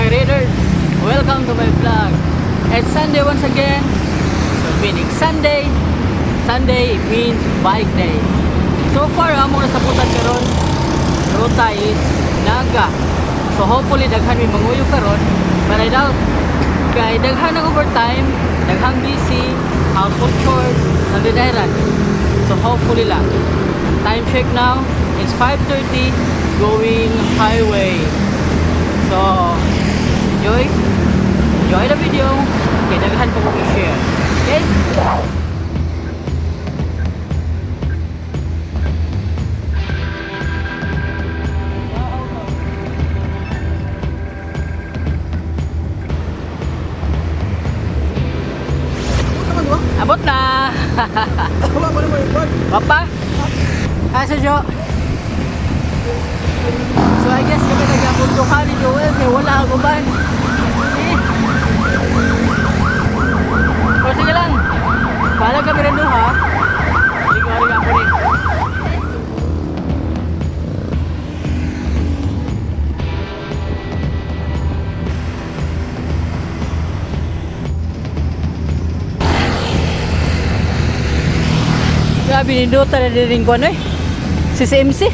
My readers? Welcome to my vlog. It's Sunday once again. So meaning Sunday, Sunday means bike day. So far, among nasabutan karon ruta is Naga. So hopefully daghan may manguyog karon, but I doubt kay daghan ng overtime, daghang busy, household chores, nandidairan. So hopefully lang. Time check now, it's 5:30 going highway. So, enjoy. Enjoy the video. Kay daghan pa kong i-share. Okay? Abot na! Wala pa naman yung Papa? Ah, sa Jo. So I guess kami nag-abot ni Joel kay wala ako ban. See? O sige lang. Bahala kami rin ha. Hindi ko rin ako ni. Grabe, nindota na din ko ano eh. CCMC.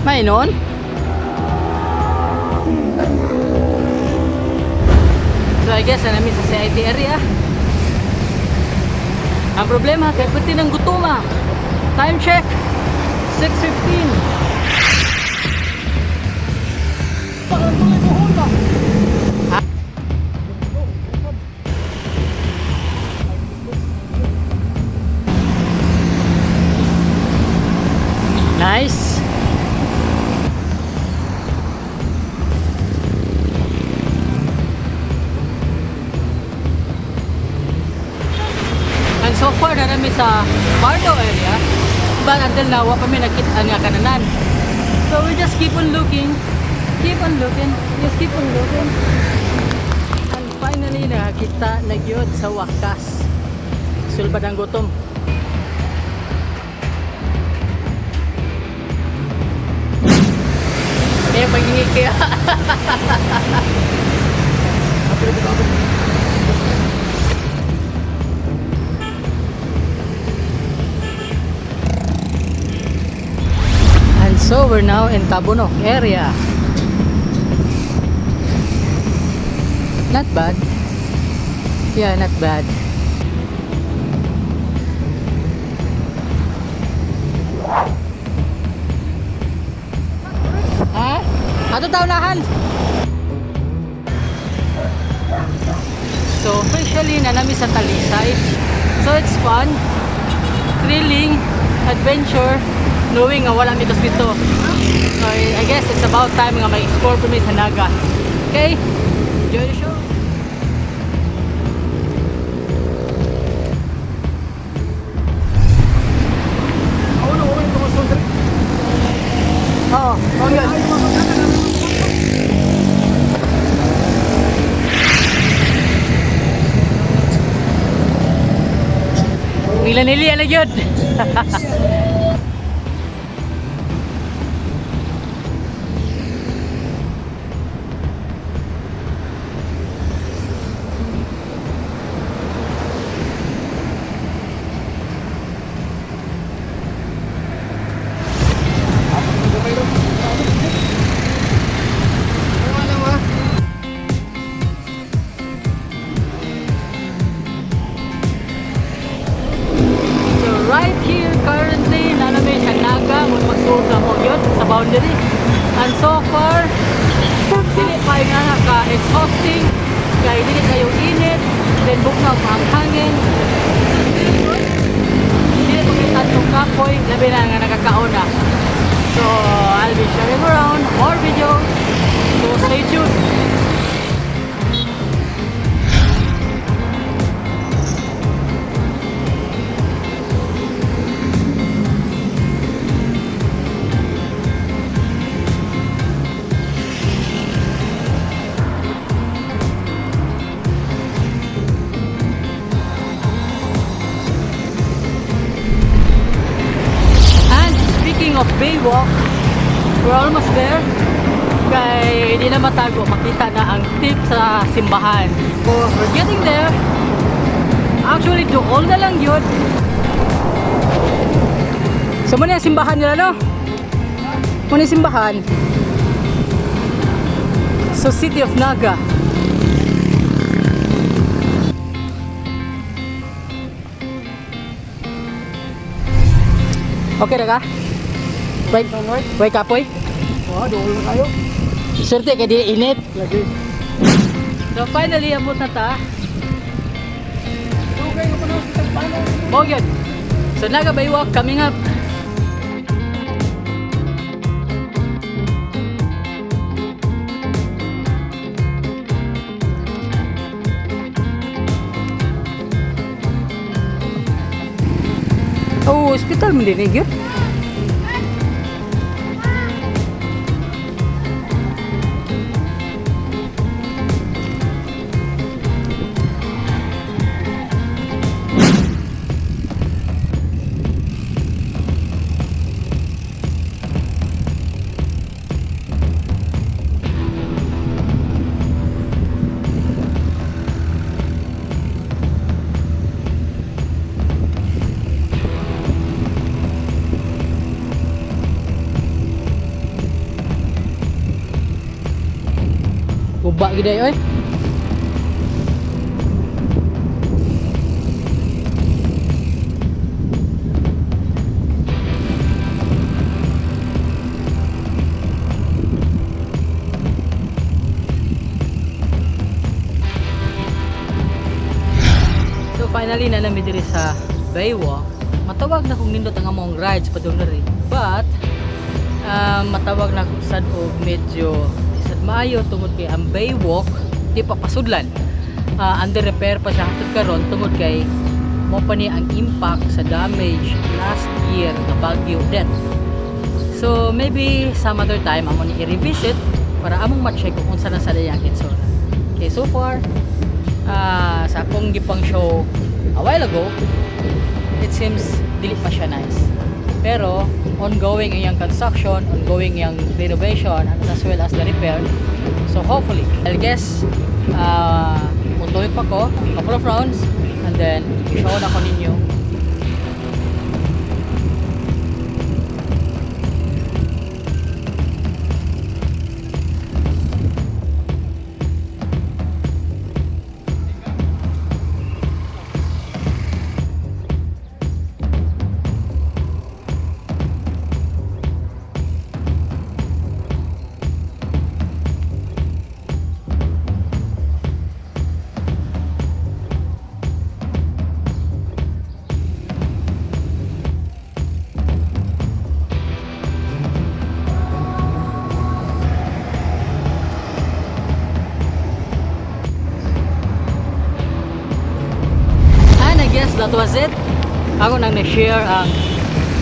May noon? So I guess namin sa CIT area. Ang problema, kay pati ng gutuma. Time check, 6:15. Ha? Nice. And so far na namin sa Pardo area, but until now, wa pa mi nakita nga kananan. So we just keep on looking, keep on looking, just keep on looking. And finally, nakakita na gyud sa wakas. Sulbad ang gutom. Kaya paghingi kaya. And so we're now in Tabunok area. Not bad. Yeah, not bad. Ha? Ato tawnahan. So officially na nami sa Talisay. So it's fun, thrilling, adventure, knowing nga wala mi dito. So I guess it's about time nga mag-explore pa mi sa Naga. Okay? Enjoy the show. Ako na, okay ito mas. Oo, okay. Nila nili na gyud. So right here currently naa na mi sa Naga mo magsuot na mo yun sa boundary. And so far dili pa yung nga ka exhausting kay dili kayo init, then bugnaw pa ang hangin. So still good. Dili pa kita itong kapoy, labi na nga nakakaon na. So I'll be sharing around more videos. So stay tuned. And speaking of Baywalk, We're almost there. Kay di na matago, makita na ang tip sa simbahan. So, we're getting there. Actually, dool na lang yun. So, muna yung simbahan nila, no? Muna yung simbahan. So, City of Naga. Okay na ka? Wait, wait kapoy? Oh, dool na kayo. Swerte kay di init. Lagi. So finally, abot na ta. Dugay nga pa na kitang paano. Mao gyud. So Naga Baywalk coming up. Oh, hospital man din eh, gyud. Guba gid ay oy. So finally na nami diri sa Baywalk. Matawag na kung nindot ang among rides padung diri. But matawag na kung sad og medyo sad maayo tungod kay ang Baywalk di pa pasudlan. Under repair pa siya hangtod karon tungod kay mo pa ni ang impact sa damage last year nga Bagyo Odette. So maybe some other time amo ni i-revisit para among ma-check kung unsa na sa ang itsura. Okay, so far sa akong gipang show a while ago, it seems dili pa siya nice. Pero ongoing ang iyang construction, ongoing ang renovation, and as well as the repair. So hopefully, I'll guess mutuloy pa ko, couple of rounds, and then i-show na ko ninyo. And I guess that was it. Ako nang na-share ang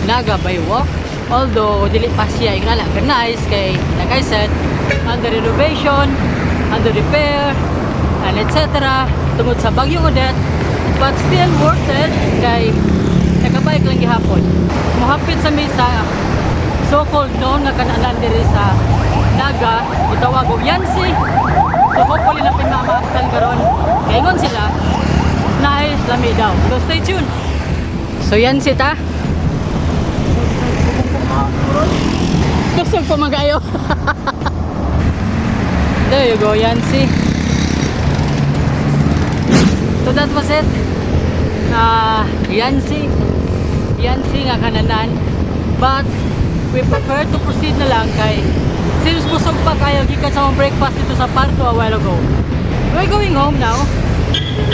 Naga Baywalk. Although, dili pa siya ingana ka nice kay, like I said, under renovation, under repair, and etc. Tungod sa Bagyong Odette, but still worth it kay nakabike lang gihapon. Mohapit sa misa, so-called known nga kanalan diri sa Naga, gitawag og Yansi. So hopefully na pinamaaktan karon. Kaingon sila, nice, lami daw. So stay tuned. So Yansi ta. Kusog pa magayo. There you go, Yansi. So that was it. Yansi. Yansi nga kananan. But we prefer to proceed na lang kay since busog pa kayo gikan sa among breakfast dito sa Parto a while ago. We're going home now.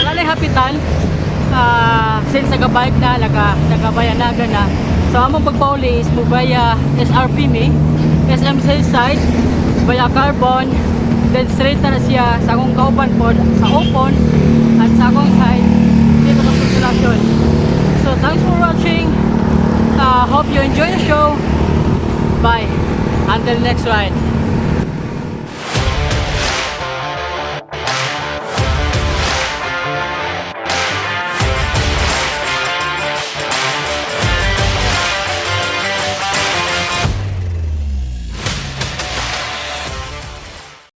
Wala na hapitan. Since nagabike na, nakabayanaga na. So among pagpauli is mo via SRP mi, SM side, via Carbon, then straight na na siya sa akong kauban pod, sa Opon, at sa akong side, dito sa Consolacion. So thanks for watching. Hope you enjoy the show. Bye. Until next ride.